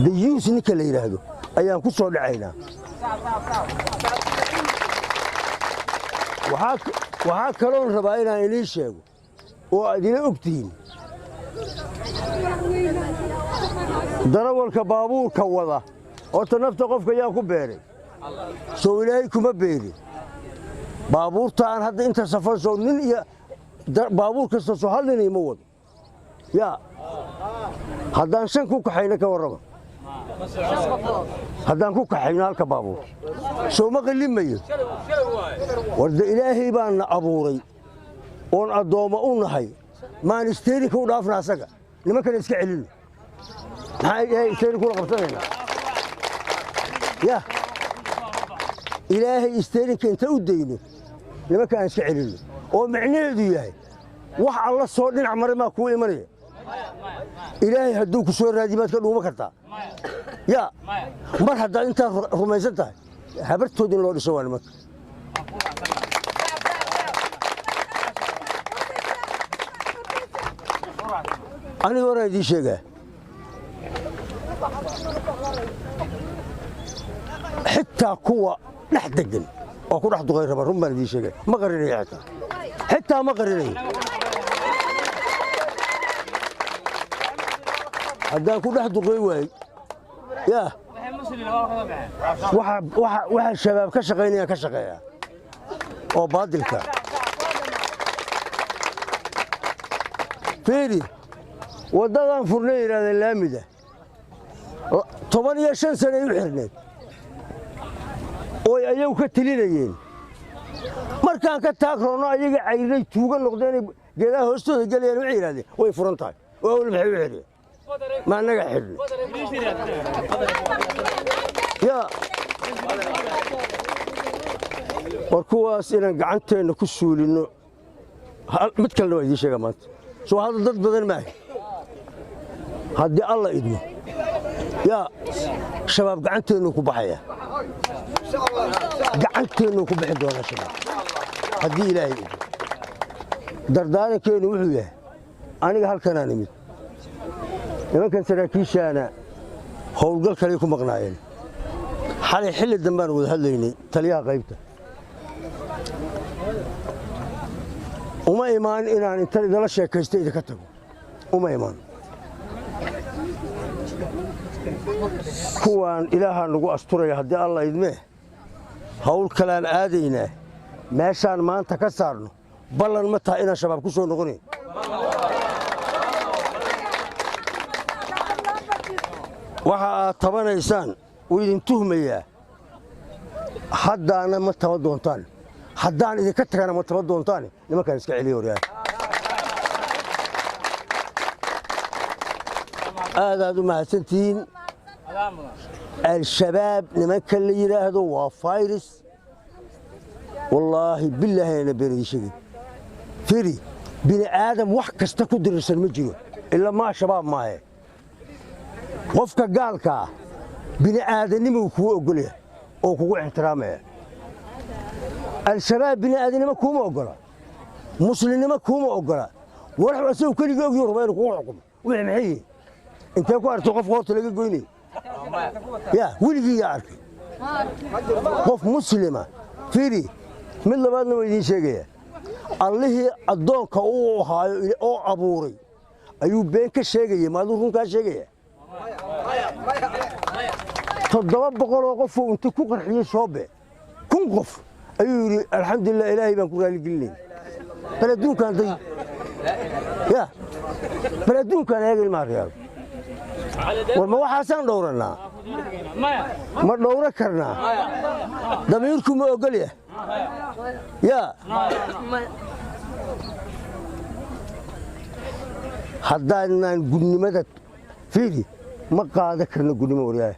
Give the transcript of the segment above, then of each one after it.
Dayuus ninka la yidhaahdo ayaan ku soo dhacaynaa. Waxaa kaloon rabaa inaan inii sheego oo aad ila og tihiin, darawalka baabuurka wada, horta nafta qofka yaa ku beeray? Soo Ilaahay kuma beerin? Baabuurtaan hadda inta safar, soo nin iyo baabuur kasta soo hal nin ima wado? Yaa haddaan shan ku kaxayno, ka warrama haddaan ku kaxayno halka baabuur, soo ma qallimayo? Warda Ilaahay baanna abuuray oon addoommo u nahay. Maan isteerinka u dhaafna asaga, nimankana iska celino? Maxaa Ilaahay isteering kula qabsanaynaa? Ya Ilaahay isteerinka inta u dayno, nimanka aan iska celino, oo micnaheedu yahay wax Alla soo dhinac maray maa kuu imanaya? Ilaahay hadduu ku soo raadiy, maad ka dhuuma kartaa? Ya mar haddaad intaad rumaysan tahay, habartood in loo dhiso waa nimanka. Aniga horaan idiin sheegaa, xitaa kuwa dhex degan oo ku dhex duqay raba, run baan idiin sheegaya, ma qarinayo, xitaa ma qarinayo. Haddaan ku dhex duqay waayey, yaa waxa Shabaab ka shaqaynayaan ka shaqeeyaa oo baadilka. Fiiri, waddadan furnay yidhahdeen, laamida 15 sanay u xirneed ooy ayagu ka telinayeen. Markaan ka taagroonno, ayaga cayrinay, tuuga noqdeenay, geedaha hoostooda gelayaan, waxay yidhahdeen way furan tahay. Oo awal maxay u xireen? Ma annaga xidhne? Yaa war kuwaas inaan gacanteenna ku suulinno. Mid kalena waa idiin sheegaa maanta, soo hadda dad badan maaha. Haddii Alla idmo, yaa Shabaab gacanteennu ku baxaya, gacanteennuu ku bixi doonaa Shabaab haddii Ilaahay idmo. Dardaarankeenu wuxuu yahay, aniga halkanaan imid, nimankan saraakiishaana howlgal kaley ku maqnaayeen. Xalay xilli dambaan wada hadlaynay taliyaha qaybta. Uma imaan inaan intan idala sheekaysta idinka tago, uma imaan. Kuwaan Ilaahaa nagu asturaya haddii Alla idmee. Hawl kalaan aadaynaa. Meeshaan maanta ka saarno, ballan ma taha inaan Shabaab ku soo noqonayn? Waxa aad tabanaysaan wuu idin tuhmayaa. Haddaana ma taba doontaan, haddaan idinka tagana ma taba doontaan. Nimankaan iska celiya horyaal. Aadaad u mahadsantihiin. Al-Shabaab nimanka la yidhaahdo waa virus, wallaahi bilaahi ayna been idin sheegin. Firi, bini aadam wax kasta ku dirirsan ma jiro ilaa maa Shabaab maahe. Qofka gaalkaa bini aadannimuu kugu oggolyahay oo kugu ixtiraamaya. Al-Shabaab bini aadannimo kuuma oggola, muslimnimo kuuma oggola. Warax asagu keligii ogyo raba inuu kugu xukumo. Wixii maxay yihiin? Intee ku aragtay qofka horta laga goynayo? Ya weligii yaa arkay qof muslima? Fiiri, mid labaadna waa idiin sheegaya. Allihii addoonka uu ahaayo oo abuuray ayuu been ka sheegaya, maaduu runkaa sheegaya? 700 qofuu inta ku qarxiyey Soobe, 1000 qof, ayuu yidhi alxamdulilah, Ilaahay baan ku raaligelinay. Bal adduunkaan day, ya bal adduunkaan eega, ilmaha riyaal. War ma waxaasaan dhowrannaa? Ma dhowro karnaa? Damiirku ma ogol yah? Yaa haddaanaan gudnimada, fiiri, ma qaadan karno gudnimo waryaaya.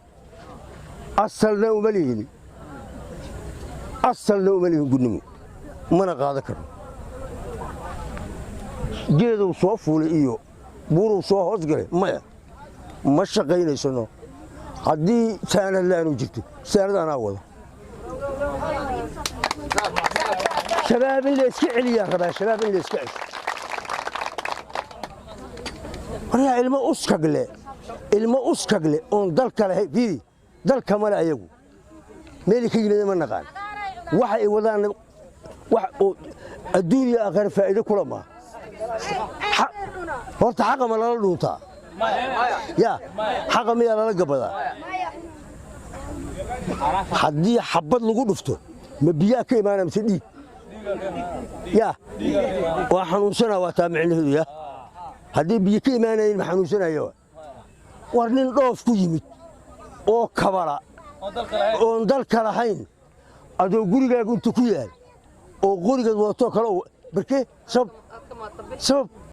Asalna uma lihin, asalna uma lihin gudnimo, mana qaadan karno. Geeduu soo fuulay iyo buuruu soo hoos galay, maya, ma shaqaynaysano. Haddii saanad la'aanu jirto, saanad anaa wada. Shabaab in la iska celiyaa rabaa, Shabaab in la iska cesho. Waryaa, ilmo uskagle Ilmo uskagle oon dalka lahayn, fiiri, dalka male, ayagu meelay ka yimid ma naqaan. Waxa ay wadaan wax oo adduun iyo aakhira faa'iido kula maaha. Horta xaqa ma lala dhuuntaa? Ya, xaqa miyaa lala gabadaa? Haddii xabad lagu dhufto, ma biyaa ka imaanaya mise dhiig? Ya, waa xanuunsanaa, waa taa micnaheedu. Ya, haddii biyo ka imaanayin, ma xanuunsanaya? War nin dhoof ku yimid oo kabala oon dalka lahayn, adoo gurigaaga inta ku yaal oo qorigaad wadatoo kale, barke sabab sabab.